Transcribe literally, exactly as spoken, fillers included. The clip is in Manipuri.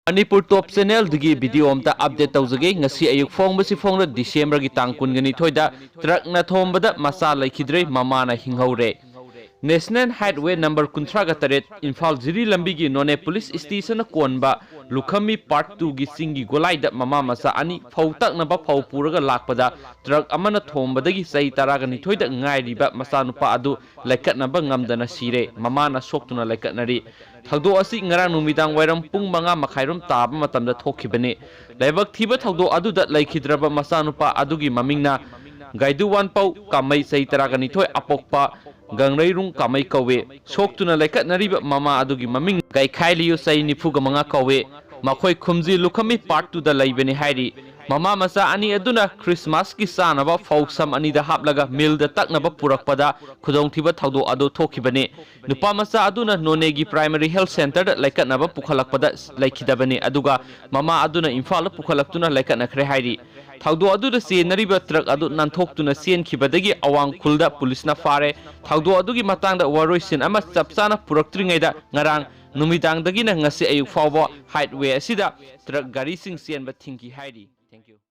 ꯃꯅꯤꯄꯨꯔ ꯇꯣꯞ ꯆꯦꯅꯦꯜꯗꯒꯤ ꯚꯤꯗꯤꯑꯣ ꯑꯝꯇ ꯑꯞꯗꯦꯠ ꯇꯧꯖꯒꯦ꯫ ꯉꯁꯤ ꯑꯌꯨꯛ ꯐꯣꯡꯕꯁꯤ ꯐꯣꯡꯂ ꯗꯤꯁꯦꯝꯕꯔꯒꯤ ꯇꯥꯡ ꯀꯨꯟꯒ ꯅꯤꯊꯣꯏꯗ ꯇ꯭ꯔꯛꯅ ꯊꯣꯝꯕꯗ ꯃꯆꯥ ꯂꯩꯈꯤꯗ꯭ꯔꯦ, ꯃꯃꯥꯅ ꯍꯤꯡꯍꯧꯔꯦ꯫ ꯅꯦꯁꯅꯦꯜ ꯍꯥꯏꯠꯋꯦ ꯅꯝꯕꯔ ꯀꯨꯟꯊ꯭ꯔꯥꯒ ꯇꯔꯦꯠ, ꯏꯝꯐꯥꯜ ꯖꯤꯔꯤ ꯂꯝꯕꯤꯒꯤ ꯅꯣꯅꯦ ꯄꯨꯂꯤꯁ ꯁ꯭ꯇꯦꯁꯟꯅ ꯀꯣꯟꯕ ꯂꯨꯈꯝꯃꯤ ꯄꯥꯔꯠ ꯇꯨꯒꯤ ꯆꯤꯡꯒꯤ ꯒꯣꯂꯥꯏꯗ ꯃꯃꯥ ꯃꯆꯥ ꯑꯅꯤ ꯐꯧ ꯇꯛꯅꯕ ꯐꯧ ꯄꯨꯔꯒ ꯂꯥꯛꯄꯗ ꯇ꯭ꯔꯛ ꯑꯃꯅ ꯊꯣꯝꯕꯗꯒꯤ ꯆꯍꯤ ꯇꯔꯥꯒ ꯅꯤꯊꯣꯏꯗ ꯉꯥꯏꯔꯤꯕ ꯃꯆꯥꯅꯨꯄꯥ ꯑꯗꯨ ꯂꯩꯈꯠꯅꯕ ꯉꯝꯗꯅ ꯁꯤꯔꯦ꯫ ꯃꯃꯥꯅ ꯁꯣꯛꯇꯨꯅ ꯂꯩꯈꯠꯅꯔꯤ꯫ ꯊꯧꯗꯣꯛ ꯑꯁꯤ ꯉꯔꯥꯡ ꯅꯨꯃꯤꯗꯥꯡ ꯋꯥꯏꯔꯝ ꯄꯨꯡ ꯃꯉꯥ ꯃꯈꯥꯏꯔꯣꯝ ꯇꯥꯕ ꯃꯇꯝꯗ ꯊꯣꯛꯈꯤꯕꯅꯤ꯫ ꯂꯥꯏꯕꯛ ꯊꯤꯕ ꯊꯧꯗꯣꯛ ꯑꯗꯨꯗ ꯂꯩꯈꯤꯗ꯭ꯔꯕ ꯃꯆꯥꯅꯨꯄꯥ ꯑꯗꯨꯒꯤ ꯃꯃꯤꯡꯅ ꯒꯥꯏꯗꯨꯋꯥꯟꯄꯧ ꯀꯥꯃꯩ, ꯆꯍꯤ ꯇꯔꯥꯒ ꯅꯤꯊꯣꯏ, ꯑꯄꯣꯛꯄ ꯒꯪꯔꯩꯔꯨꯡ ꯀꯥꯃꯩ ꯀꯧꯏ꯫ ꯁꯣꯛꯇꯨꯅ ꯂꯩꯈꯠꯅꯔꯤꯕ ꯃꯃꯥ ꯑꯗꯨꯒꯤ ꯃꯃꯤꯡ ꯒꯥꯏꯈꯥꯏꯂꯤꯌꯨ, ꯆꯍꯤ ꯅꯤꯐꯨꯒ ꯃꯉꯥ ꯀꯧꯏ꯫ ꯃꯈꯣꯏ ꯈꯨꯝꯖꯤ ꯂꯨꯈꯝꯃꯤ ꯄꯥꯔꯠ ꯇꯨꯗ ꯂꯩꯕꯅꯤ ꯍꯥꯏꯔꯤ꯫ ꯃꯃꯥ ꯃꯆꯥ ꯑꯅꯤ ꯑꯗꯨꯅ ꯈ꯭ꯔꯤꯁꯃꯥꯁꯀꯤ ꯆꯥꯅꯕ ꯐꯧ ꯁꯝ ꯑꯅꯤꯗ ꯍꯥꯞꯂꯒ ꯃꯤꯜꯗ ꯇꯛꯅꯕ ꯄꯨꯔꯛꯄꯗ ꯈꯨꯗꯣꯡꯊꯤꯕ ꯊꯧꯗꯣꯛ ꯑꯗꯨ ꯊꯣꯛꯈꯤꯕꯅꯤ꯫ ꯅꯨꯄꯥ ꯃꯆꯥ ꯑꯗꯨꯅ ꯅꯣꯅꯦꯒꯤ ꯄ꯭ꯔꯥꯏꯃꯔꯤ ꯍꯦꯜꯊ ꯁꯦꯟꯇꯔꯗ ꯂꯩꯈꯠꯅꯕ ꯄꯨꯈꯠꯂꯛꯄꯗ ꯂꯩꯈꯤꯗꯕꯅꯤ, ꯑꯗꯨꯒ ꯃꯃꯥ ꯑꯗꯨꯅ ꯏꯝꯐꯥꯜꯗ ꯄꯨꯈꯠꯂꯛꯇꯨꯅ ꯂꯩꯈꯠꯅꯈ꯭ꯔꯦ ꯍꯥꯏꯔꯤ꯫ ꯊꯧꯗꯣꯛ ꯑꯗꯨꯗ ꯆꯦꯟꯅꯔꯤꯕ ꯇ꯭ꯔꯛ ꯑꯗꯨ ꯅꯥꯟꯊꯣꯛꯇꯨꯅ ꯆꯦꯟꯈꯤꯕꯗꯒꯤ ꯑꯋꯥꯡ ꯈꯨꯜꯗ ꯄꯨꯂꯤꯁꯅ ꯐꯥꯔꯦ꯫ ꯊꯧꯗꯣꯛ ꯑꯗꯨꯒꯤ ꯃꯇꯥꯡꯗ ꯋꯥꯔꯣꯏꯁꯤꯟ ꯑꯃ ꯆꯞ ꯆꯥꯅ ꯄꯨꯔꯛꯇ꯭ꯔꯤꯉꯩꯗ ꯉꯔꯥꯡ ꯅꯨꯃꯤꯗꯥꯡꯗꯒꯤꯅ ꯉꯁꯤ ꯑꯌꯨꯛ ꯐꯥꯎꯕ ꯍꯥꯏꯠꯋꯦ ꯑꯁꯤꯗ ꯇ꯭ꯔꯛ ꯒꯥꯔꯤꯁꯤꯡ ꯆꯦꯟꯕ ꯊꯤꯡꯈꯤ ꯍꯥꯏꯔꯤ꯫ Thank you.